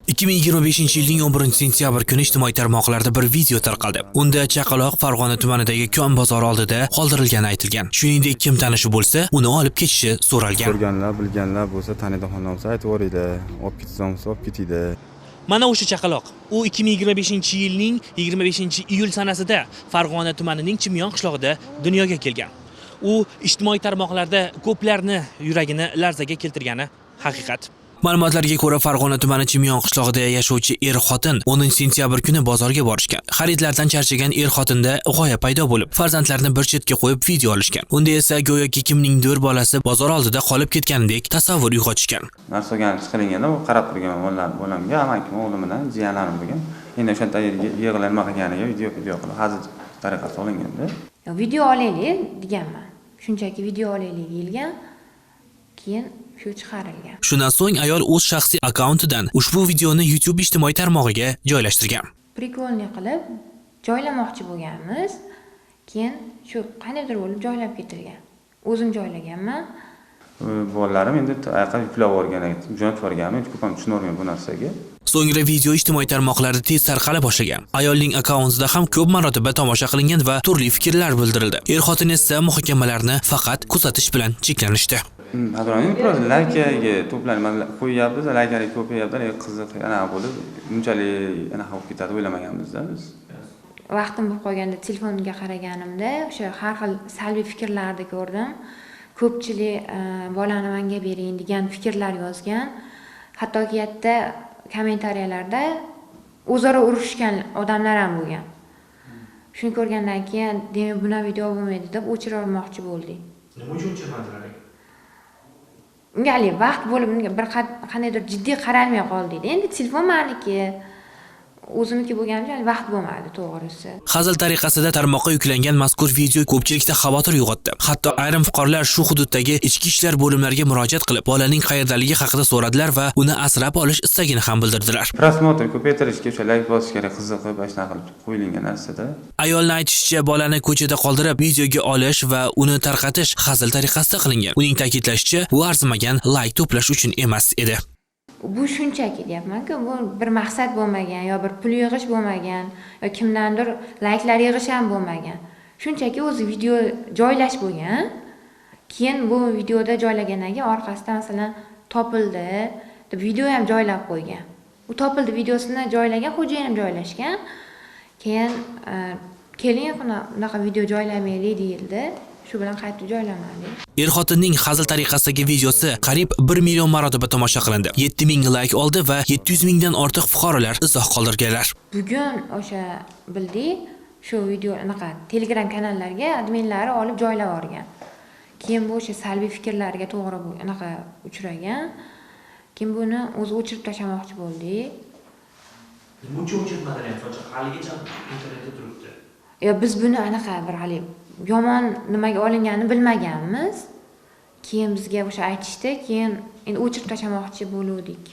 2025-yilning 11 sentyabr kuni ijtimoiy tarmoqlarda bir video tarqaldi. Unda chaqaloq Farg'ona tumanidagi kon bozori oldida qoldirilgani aytilgan. Shuningdek, kim tanishi bo'lsa, uni olib ketishi so'ralgan. Ko'rganlar, bilganlar bo'lsa, taniydiganlar bo'lsa, aytib yuboringlar. Olib ketsa bo'lsa, olib ketinglar. Mana o'sha chaqaloq. U 2025-yilning 25-iyul sanasida Farg'ona tumanining Chimyon qishlog'ida dunyoga kelgan. U ijtimoiy tarmoqlarda ko'plarni yuragini larzaga keltirgani haqiqat. Ma'lumotlarga ko'ra, Farg'ona tumani Chimyon qishlog'ida yashovchi er-xotin 10 sentyabr kuni bozorga borishgan. Xaridlardan charchagan er-xotinda g'oya paydo bo'lib, farzandlarini bir chetga qo'yib video olishgan. Unda esa go'yoki kimningdir bolasi bozor oldida qolib ketgandek tasavvur uyg'otishgan. Narsa olgani chiqilganda u qarab turgan bolalar, bolamga, amakim, o'g'lim bilan jiyanlarim bo'lgan. Endi o'shanda yig'ilib nima qilganiga video qilib hazil tariqasida olinganda. Video olaylik deganman. Shunchaki video olaylik deyilgan. Keyin shu chiqarilgan. Shundan so'ng ayol o'z shaxsiy akkauntidan ushbu videoni YouTube ijtimoiy tarmog'iga joylashtirgan. Прикольный qilib joylamoqchi bo'lganmiz. Keyin shu qandaydir bo'lib joylab ketilgan. O'zim joylaganman. Bolalarim endi ayoqqa yuklab yuborgan, jo'natib yuborganmi, ko'p ham tushunolmayman bu narsaga. So'ngra video ijtimoiy tarmoqlarda tez tarqala boshlagan. Ayolning akkauntida ham ko'p marotaba tomosha qilingan va turli fikrlar bildirildi. Er-xotin esa muhokamalarni faqat kuzatish bilan cheklanishdi. Hadroning просто laykaga to'planib qo'yyapmiz, layklar ko'payyapti, lekin qiziq anaqa bo'lib, bunchalik anaqa bo'lib ketadi o'ylamaganmiz-da biz. Vaqtim bo'lib qolganda telefonga qaraganimda o'sha har xil salbiy fikrlarni ko'rdim. Ko'pchilik bolani menga bering degan fikrlar yozgan. Hattoki yerda kommentariyalarda o'zaro urushgan odamlar ham bo'lgan. Shuni ko'rgandan keyin, demak, bunaqa video bo'lmaydi deb o'chirib yubormoqchi bo'ldik. Nima uchun o'chirmadilar? Unga haligi vaqt bo'lib, unga bir qandaydir jiddiy qaralmay qoldik. Endi telefon maniki, o'zimniki bo'lgani uchun vaqt bo'lmadi, to'g'risi. Hazil tariqasida tarmoqqa yuklangan mazkur video ko'pchilikda xavotir uyg'otdi. Hatto ayrim fuqarolar shu hududdagi ichki ishlar bo'limlariga murojaat qilib, bolaning qayerdaligi haqida so'radilar va uni asrab olish istagini ham bildirdilar. Просмотр ko'paytirishga o'sha layk bosish kerak, qiziqib, mana shunaqa qilib qo'yilgan narsada. Ayolni aytishicha, bolani ko'chada qoldirib, videoga olish va uni tarqatish hazil tariqasida qilingan. Uning ta'kidlashicha, bu arzimagan layk to'plash uchun emas edi. Bu shunchaki deyapman-ku, bu bir maqsad bo'lmagan, yo bir pul yig'ish bo'lmagan, yo kimdandir layklar yig'ish ham bo'lmagan. Shunchaki o'zi video joylash bo'lgan. Keyin bu videoda joylagandan keyin orqasidan, masalan, topildi deb video ham joylab qo'ygan. U topildi videosini joylagan, xo'jayinim joylashgan. Keyin keling, bunaqa video joylamaylik deyildi. Shu bilan qaytib joylamadik. Er-xotinning hazil tariqasidagi videosi qariyb 1 million marotaba tomosha qilindi. 7000 layk oldi va 700 mingdan ortiq fuqarolar izoh qoldirganlar. Bugun o'sha bildik, shu video anaqa Telegram kanallarga adminlari olib joylab yuborgan. Keyin bu o'sha salbiy fikrlarga to'g'ri bu anaqa uchragan. Keyin buni o'zi o'chirib tashlamoqchi bo'ldik. Nima uchun o'chirmadilar? Misol haligacha internetda turibdi. Yo, biz buni anaqa bir haligi yomon nimaga olinganini bilmaganmiz. Keyin bizga o'sha aytishdi, keyin endi o'chirib tashlamoqchi bo'luvdik.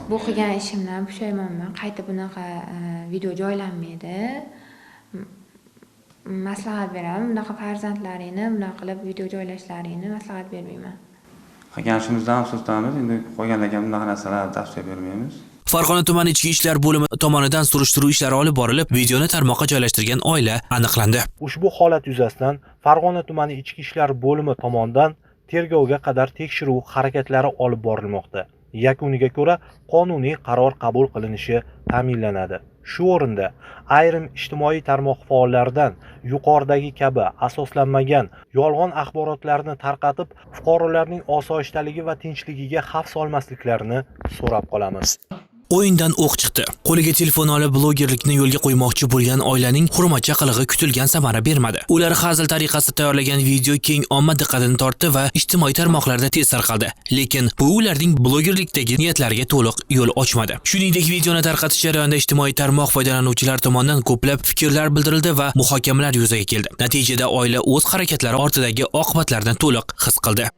Bu qilgan ishimdan pushaymonman. Qayta bunaqa video joylanmaydi. Maslahat beraman. Bunaqa farzandlaringni bunaqa qilib video joylashlaringni maslahat bermayman. Qilgan ishimizdan afsusdamiz, endi qolganlarga bunaqa narsalarni tavsiya bermaymiz. Farg'ona tumani ichki ishlar bo'limi tomonidan surishtiruv ishlari olib borilib, videoni tarmoqqa joylashtirgan oila aniqlandi. Ushbu holat yuzasidan Farg'ona tumani ichki ishlar bo'limi tomonidan tergovga qadar tekshiruv harakatlari olib borilmoqda. Yakuniga ko'ra qonuniy qaror qabul qilinishi ta'minlanadi. Shu o'rinda ayrim ijtimoiy tarmoq faollaridan yuqoridagi kabi asoslanmagan yolg'on axborotlarni tarqatib, fuqarolarning osoyishtaligi va tinchligiga xavf solmasliklarini so'rab qolamiz. O'yindan o'q chiqdi. Qo'liga telefon olib blogerlikni yo'lga qo'ymoqchi bo'lgan oilaning xurmacha qilig'i kutilgan samara bermadi. Ular hazil tariqasida tayyorlagan video keng omma diqqatini tortdi va ijtimoiy tarmoqlarda tez tarqaldi. Lekin bu ularning blogerlikdagi niyatlariga to'liq yo'l ochmadi. Shuningdek, videoni tarqatish jarayonida ijtimoiy tarmoq foydalanuvchilari tomonidan ko'plab fikrlar bildirildi va muhokamalar yuzaga keldi. Natijada oila o'z harakatlari ortidagi oqibatlarni to'liq his qildi.